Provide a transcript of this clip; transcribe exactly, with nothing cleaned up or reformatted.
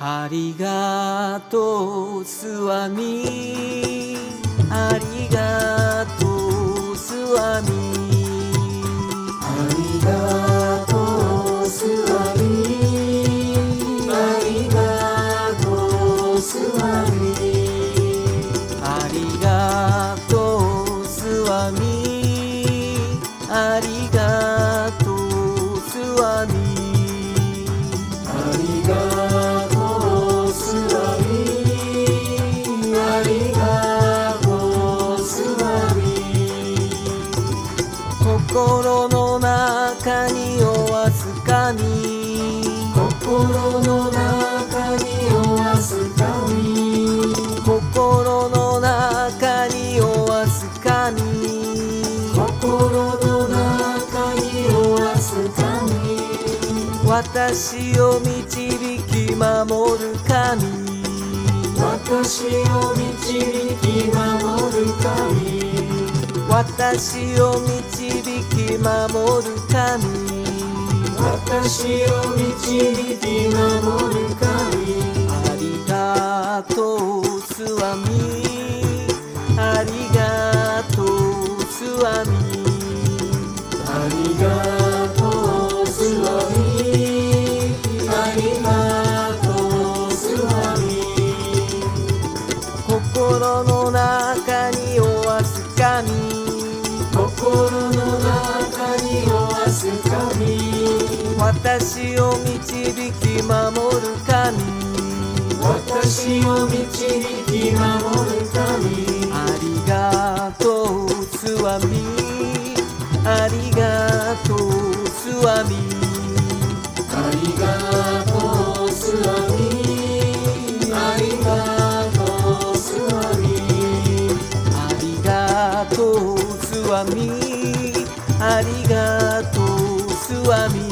ありがとう、スワミ。ありがとう、スワミ。ありがとう、スワミ。ありがとう、スワミ。ありがとう、スワミ。 ありがとう、スワミ。ありがとう、スワミ。ありがとう、スワミ。心の中にお預かり。心の中にお預かり。心の中にお預かり。心の中にお預かり。私を導き守る神。私を導き守る神。私を導き守る神。私を導き守る神。ありがとう、スワミ。 ありがとう、スワミ。ありがとう、スワミ。ありがとう、スワミ。心の中にお預かり。心の中にお預かり。私を導き守る神。私を導き守る神。ありがとう、スワミ。ありがとう、スワミ。ありがとう、スワミ。ありがとう、スワミ。ありがとう、スワミ。 ありがとう、スワミ。